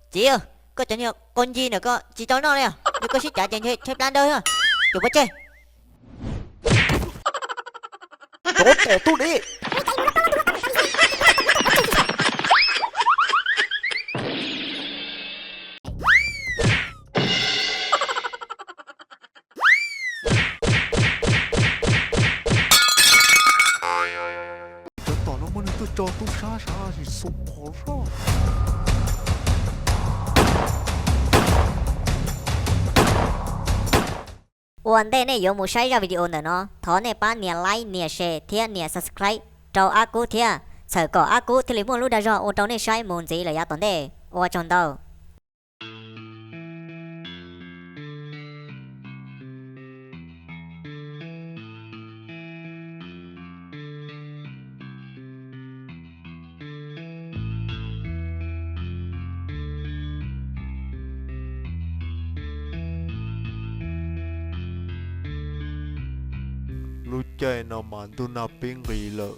Txiv, koj cov niag qau ncig ntawm koj tsis tau noj li os, yog koj sib cav ces ntshe tshaib plab dawb thiab. Tus pov tseg, rov tom tub dev. Cov tom no muab nws tuaj tso tub sab sav sim xu qhov zoj. Ua ntej nej yuav mus saib zaj video ntawm no, thov nej pab nias like, nias share thiab nias subscribe rau Ab Kub thiab, txhawm kom Ab Kub thiaj li muaj lub dag zog ua rau nej saib mus ntxiv lawm yav tom ntej. Ua tsaug ntau. Lub caij no mas ntuj nag pib nqis lawm,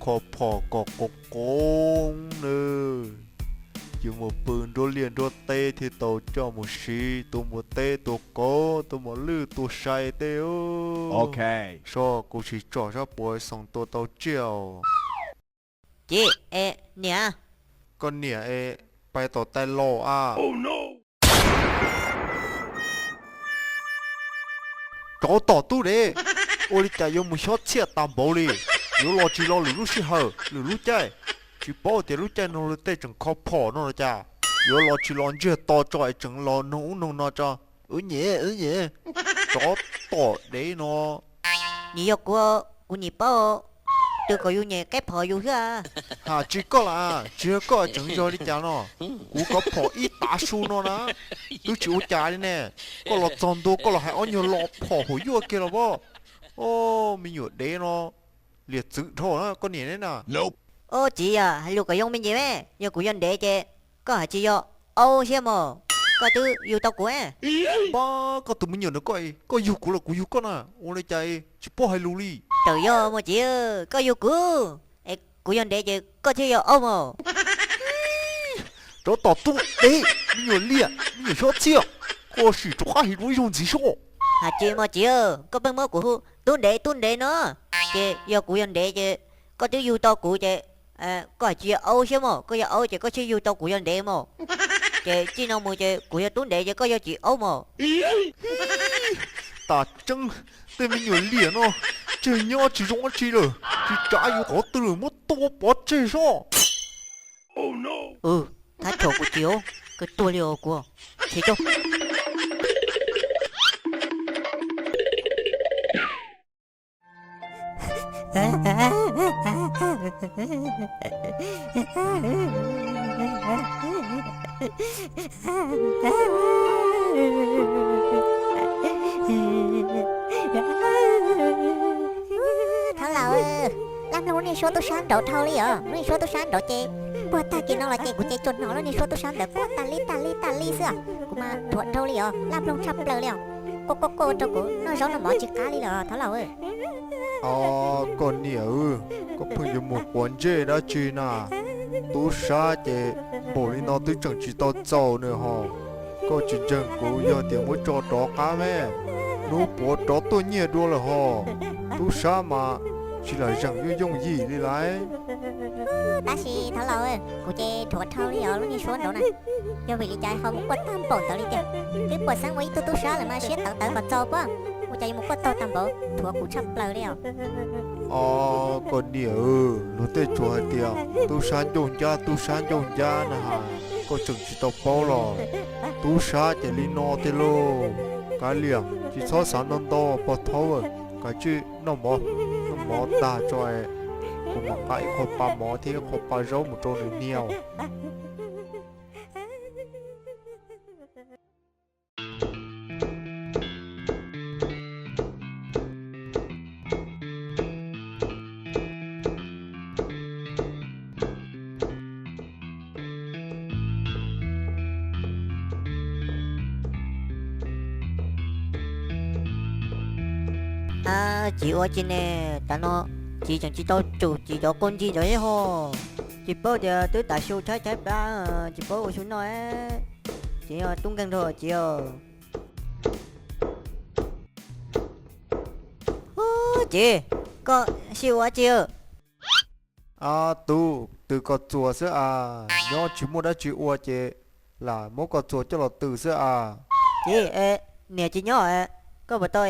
kho phom kom qoob qoob nawb. Yuav mus pw nruab liaj nruab teb thiaj tau coj mus siv, tua npua teb tua kauv, tua mos lwj tua sai tej. Sob, kuv sim tsom sab puas xoo tua tau tsiaj os. Ces, niam, koj niam es pais tom tais laus a. Rov tom tub dev, ua li cas yuav mus xyob txhiaj tas npaum li. Yuav los tsis los lwm lub sij hawm lwm lub caij, tsis paub tias lub caij no luag tej tseem kho phom no los cas. Yuav los tsis los ntsiag to tso es tseem los noog ub noog no tso. Wb nyem, wb nyem, rov tom dev no. Nim yog kuv, kuv nyem paub, twb kom yus nyem qaib phom yus xwb. Ha, tsis koj las, tsis yog koj tseem yog li cas no. Kuv kov phom ib tav su no na, twb tsis ua cas li ne. Koj los txog ntua koj los hais ob nyuag lo phom huam yuaj kiag los as. Me nyuam dev no, liam txwv dhau na koj niam ne na. Ob txiv, yog hais lus kom yoo me ntsis me, yog kuv yog ntev ces koj hais tsis yog aub thiab mos, koj twb yug tau kuv. Pab koj tus me nyuam ntawd, koj yug kuv los kuv yug koj na, ua li cas tsis paub hais lus li. Txawm yog mos txiv, koj yug kuv, es kuv yog ntev ces koj thiaj yog aub mos. Rov tom tub dev, me nyuam liam, me nyuam xyob txhiaj, koj sim rov qab hais lus ib zaug ntxiv soj. Hais tsis mos txiv, koj pheej muab kuv hu tub ntev tub ntev no, ces yog kuv yog ntev ces koj twb yug tau kuv ces koj hais tsis yog aub thiab mos, koj yog aub ces koj thiaj yug tau kuv yog ntev mos. Ces txij no mus ces kuv yog tub ntev ces koj yog txiv aub mos. Tas tseeb, tej me nyuam liam no, tseg nyob tsis zoo dab tsi lawm, tsis tsav yus qhov twg lawm, muab tua pov tseg soj. Thab thaum kuv txiv, koj tuag li os kuv. Tsis tau. Thab laus, laj mloog lub niag suab tub sab nraud dhau li os, lub niag suab tub sab nraud ces puag tag kis no los ces kuv ces tsuas hnov lub niag suab tub sab ntawd quaj tas li tas li tas li xwb os, kuv mas dhuav dhau li os, laj mloog tshaj plaws li os, quaj quaj quaj rau kuv noj zaub noj mov tsis qab li lawm thab laus. Os, koj niam, koj pheej yuav mus quav ntsej dab tsi na? Tub sab ces npaum li no twb tseem tsis tau txaus nws hos. Koj tsis ntseeg kuv yog tias muab tso rov qab me, hnub puav rov tuaj nyiag dua lawm hos. Tub sab mas tsis lam zeem yooj yooj yim li lauj. Tab sis thab laus, kuv ces dhuav dhau li os lub niag suab nraud na. Yog vim li cas ho mus quaj tag npaum ntawd li tiag? Twb puas xeeb ua ib tug tub sab lawm mas siab tawv tawv kom txaus pob, ua cas yuav mus quaj taug tag npaum, dhuav kuv tshaj plaws li os. Os, koj niam, luag tej tsuas hais tias tub sab ncauj ncab tub sab ncauj ncab na has, koj tseem tsis tau paub los? Tub sab ces li no tiag lauj. Kav liam, tsis txhob xav ntau ntau pog thaub, kav tsij noj mov, noj mov tag tso es kuv mam nqa ib qho pa mov thiab ib qho pa zaub mus rau nws hnia. Txiv ua tsi ne, tav no txiv tseem tsis tau tsum txiv cov qau ncig ntawd thiab hos. Tsis paub tias twb tas su tshaib tshaib plab, tsis paub ua su noj. Ces yog tub nkeeg dhau ces. Ces koj sib ua dab tsi? A, tub, tws koj txuas xwb as, nyob tsis muaj dab tsi ua ces lam muab koj txuas coj los tws xwb as. Ces niam tsis nyob, koj puas tau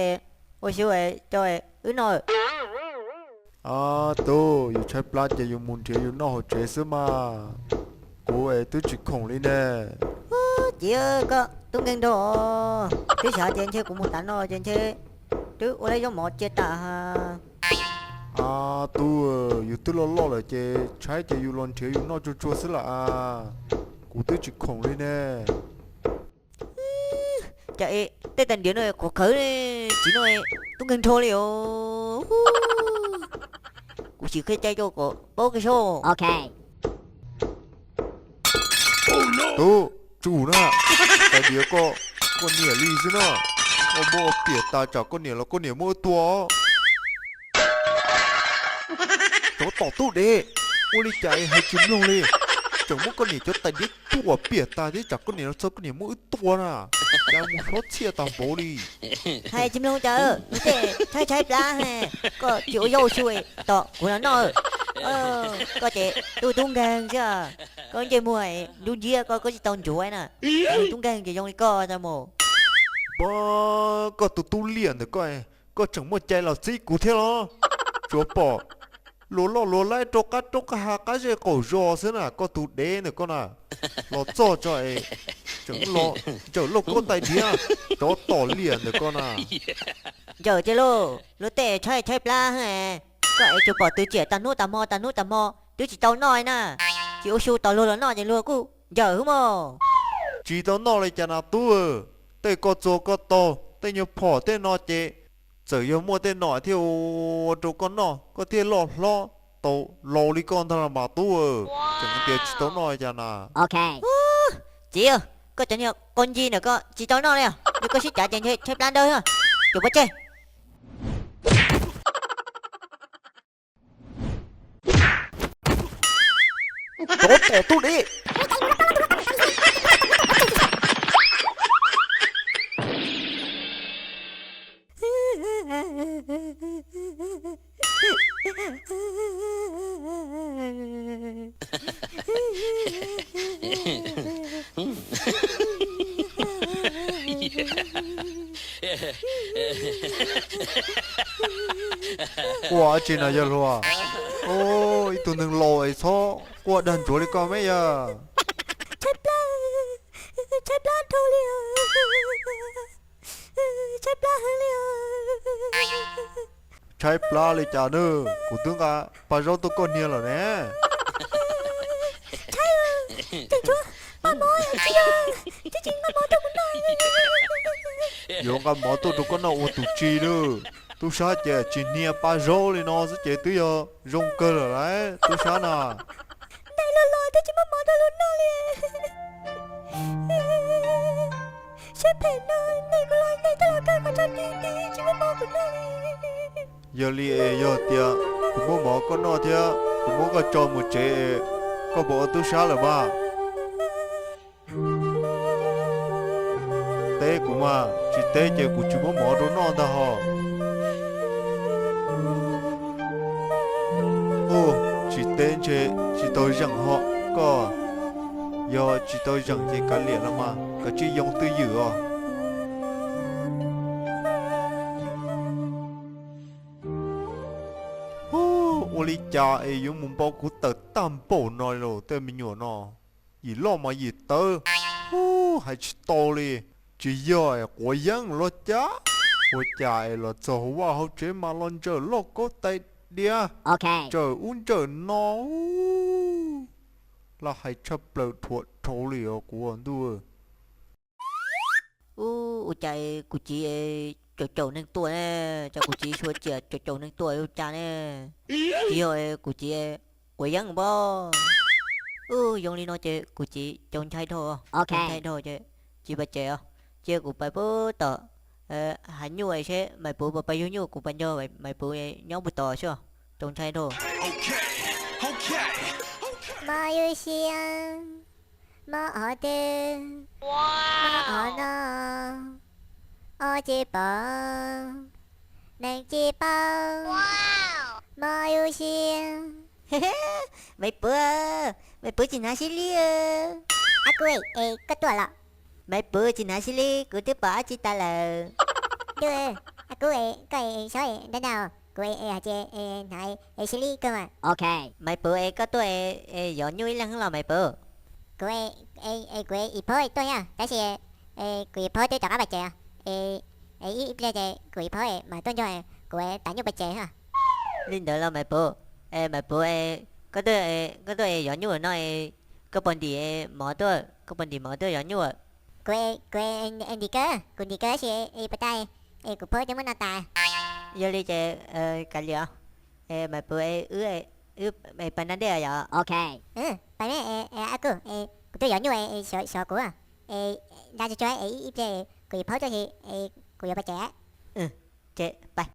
ua su rau wb noj? A, tub, yus tshaib plab ces yus mus nrhiav yus noj hauv tsev xwb mas, kuv es twb tsis khoom li ne. Ces koj tub nkeeg dhau, twb xav tias ntshe kuv mus tas no ces ntshe twb ua lawv zaub mov cia tas. A, tub, yus twb loj loj lawm ces tshaib ces yus los nrhiav yus noj tsuag tsuag xwb lam as, kuv twb tsis khoom li ne. Cas tej tais diav no qhuav khawv tsis noj, tub nkeeg dhau li os. Kuv sim qhia cai rau kom paub kiag saib. Tub, tsum na, tais diav koj, koj niam li xwb na, koj muab ua piam tas tsam koj niam los koj niam muab wb tua. Tsov tom tub dev, ua li cas hais tsis mloog li, tseem muab koj niam cov tais diav tua piam tas thiab tsam koj niam los txog koj niam muab wb tua na, cas mus hlob txhiaj tag npaum li. Hais tsis mloog cas, tej tshaib tshaib plab, koj tsis ua zaub ua su tom kuv los noj. Koj ces tub tub nkeeg xwb, koj ntsej muag ntub nciab koj, koj tsis tau ntsuav na. Tub nkeeg ces zoo li koj tau mus. Pab, koj tus tub liam ntawm koj, koj tseem muaj cai los txib kuv thiab los? Tsuas pom luag loj luag laib rau qab roob qab hav qab zej qaum zos xwb na, koj tus dev ntawm koj na. Los txog tso es tseem los ntsawm lauj kaub tais diav, tsov tom liam ntawm koj na. Ntsawm tiag lauj, luag tej tshaib tshaib plab, koj es tsuas pom tws tsiam tag hnub tag hmo tag hnub tag hmo twb tsis tau noj na. Tsis ua su tos luag los noj ces luag kuj ntsawm hwb mog. Tsis tau noj li cas na tub, tej koj txuas koj taug tej nyuag phom tej no ces txawm yog muaj tej nom thiaj ua rau koj noj koj thiaj loj hlob tau laus li koj ntag los mas tub, tseem tias tsis tau noj li cas na. Txiv, koj cov niag qau nci ntawm koj tsis tau noj li, yog koj sib cav ces ntshe tshaib plab dawb, cov pov tseg. Tsov tom tub dev. Quaj dab tsi no yawg hluas? Ib tug neeg laus es txhob quaj dag ntsuav li koj me yawg. Tshaib plab, tshaib plab dhau li, tshaib plab heev li. Tshaib plab li cas na, kuv twb nqa paj zaub tuaj koj niag lawm ne. Tshaib, tseem tshuav paj mov tsis yog, twb tsis nqa mov tuaj kuv noj. Yuav nqa mov tuaj rau koj noj ua tus tsi na, tub sab ces tsis hnia paj zaub li no xwb ces twb yog zoo kawg lawm lauj tub sab na. Neeg los los twb tsis muaj mov rau luag noj li. Siab phem no, neeg kuv los neeg twb los kawg qhov tso ti ti tsis muaj mov kuv noj li. Yog li es yog tias kuv muab mov koj noj thiab kuv muab koj tso mus tsev, koj puas ua tub sab lawm mas? Teb kuv mas, tsis teb ces kuv tsis muab mov rau noj ntag hos. Ub, tsis teb ntshe tsis tau zeem hos koj. Yog tsis tau zeem ces kav liam los mas, kav tsij yoo twj ywm os. Ub, ua li cas es yuav mus npau kuv tawm tag npaum no li los tej me nyuam no. Yim loj mas yim tawv, ub, hais tsis tau li. Tsis yog es quav yeeb los cas? Ua cas es los txog hauv vaj hauv tsev mas los ntsawm lauj kaub tais diav, ntsawm ub ntsawm no. Ub, laj hais tshaj plaws dhuav dhau li os kuv ntuj. Ub, ua cas kuv txiv caum caum neeg tuaj ne, cas kuv txiv suav tsiam caum caum neeg tuaj ua cas ne? Tsis yog kuv txiv quav yeeb pob? Ub, zoo li no ces kuv txiv cau ntshai dhau, cau ntshai dhau ces tsis pais tsev os. Cia kuv pais puag tom hav nyuj seb Maiv Puv puas pais yug nyuj, kuv pais nrog Maiv Puv nyob puag tod xwb, cau ntshai dhau. Mob ywj siab, mob qhov twg, mob qhov no, ob tsis pom, nees tsis paub, mob ywj siab. Maiv Puv, Maiv Puv tsis hnav xib lib. Ab Kub, es koj tuaj los? Maiv Puv tsis hnav xib lib, kuv twb pom dab tsi tas lawm. Ntuj, Ab Kub, koj es xyov es nrab nrab, kuv es hais tias hnav es xib lib kawg mas. Maiv Puv es koj tuaj es yov nyuj ib leeg los Maiv Puv? Kuv es kuv es Yim Phaub tuaj thiab, tab sis kuv Yim Phaub twb rov qab pais tsev, es ib pliag ces kuv Yim Phaub mam tuaj nrog kuv es tav nyuj pais tsev. Li ntawd los Maiv Puv, es Maiv Puv, koj tuaj es yov nyuj no es koj puas ntim mov tuaj, koj puas ntim mov tuaj yov nyuj? Kuv, kuv ntim kawg, kuv ntim kawg tab sis puas tas es kuv Phaub twb muab no tas. Yog li ces kav liam, Maiv Puv, wb pais nram dej yom. Pais, Ab Kub, kuv tuaj yov nyuj, xyov kuv, nra tsuag tsuag es ib pliag kuv Yim Phaub tuaj es kuv yuav pais tsev. Ces pais.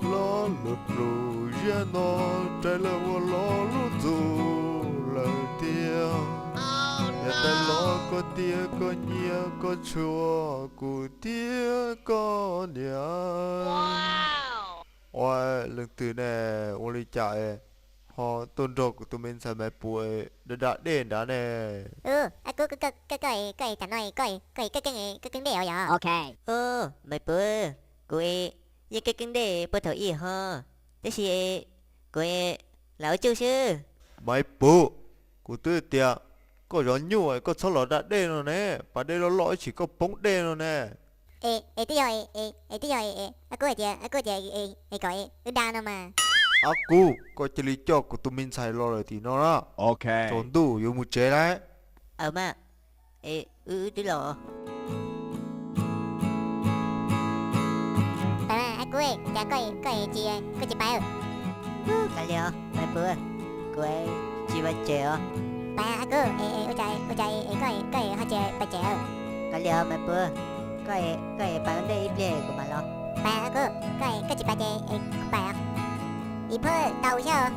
Lo lus plhus ziab no, rais lawm ua lo lus ntxub lawm tiag. Niam tais los koj tiag, koj nyiam koj tshua kuv thiab koj niam. Ua leej twg ne, ua li cas ho tuaj nrog kuv tus me ntxhais Maiv Puv da da dej nrad ne? Ab Kub, koj es tam no koj es koj keeb keeb dej os yog? Maiv Puv, kuv es yeej keeb keeb dej puag thaum ub ho, tab sis kuv es lam ua tsuj xwb. Maiv Puv, kuv twb tias koj zov nyuj koj txhob los da dej no ne, pas dej loj loj ib chim koj poob dej no ne. Es twb yog, es twb yog, Ab Kub hais tias, Ab Kub tias es kom wb da no mas. Ab Kub, koj cia li coj kuv tus me ntxhais los lawm tim no na. Tsaus ntuj yuav mus tsev lawm. Aws mas, es wb wb twb los. Ab Kub, cas koj, koj tsis, koj tsis pais? Kav liam, Maiv Puv, kuv tsis pais tsev os. Pais Ab Kub, ua cas koj ho tsis pais tsev? Kav liam Maiv Puv, koj, koj pais ua ntej ib pliag kuv mam los. Pais Ab Kub, koj, koj tsis pais ces kuv pais. Yim Phaub tau xyab.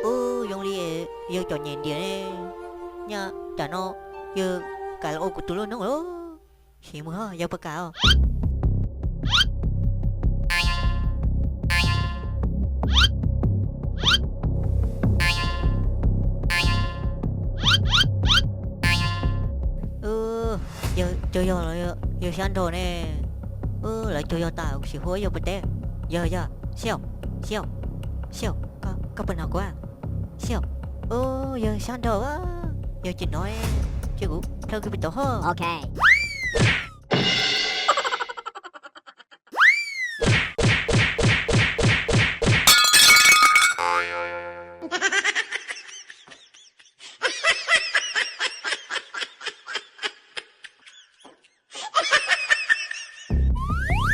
Ub, zoo li yawg cov nyem ntiag ne, nyaj tam no yawg kam los ua kuv tus lub noob lawm. Sim mus ho yawg puas kam os. Yawg cuag yog los yawg xyab nraug ne. Lawv cuag yog tas kuv sim hu yawg puas teb. Yawg, yawg, xiaus, xiaus, xiaus, koj puas hnov kuv? Xiaus, yawg xyab nraug, yawg tsis hnov, ces kuv plhaw kiag pem tod ho.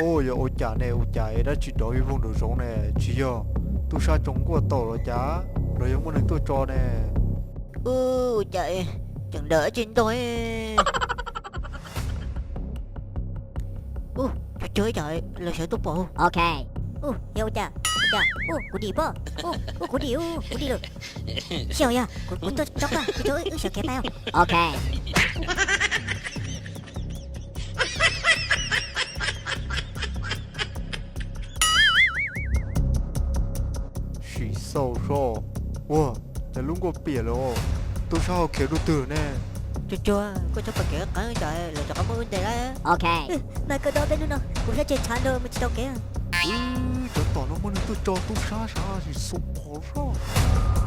Ua, yog ua cas ne, ua cas es dab tsi nrov vij voog nraum zoov ne? Tsis yog tub sab tsoo nkuaj tau los cas, los yog muaj neeg tuaj tso ne? Ua cas tseem nrov tsis ntog. Ua, cuag cuag ib yam lawv sawv tuaj pom. Ua, yog ua cas, ua cas, ua kuv dim pob, ua kuv dim, ua kuv dim lawm. Xyaum yog kuv tuaj tso koj, kuv tso wb sawv kev pais. Sim xaus soj, ua, lub nkuaj piam lawm os. Tub sab ho khiav dua twg ne? Cuag cuag, koj txhob pom kev qeeb, lawv rov qab muab wb ntes lawm. Mas koj dob peb hnub no, kuv sab tseg tshav nrog mus tsis tau kev. Cov tom no muaj neeg tuaj tso tub sab sav, sim xaus qhov soj.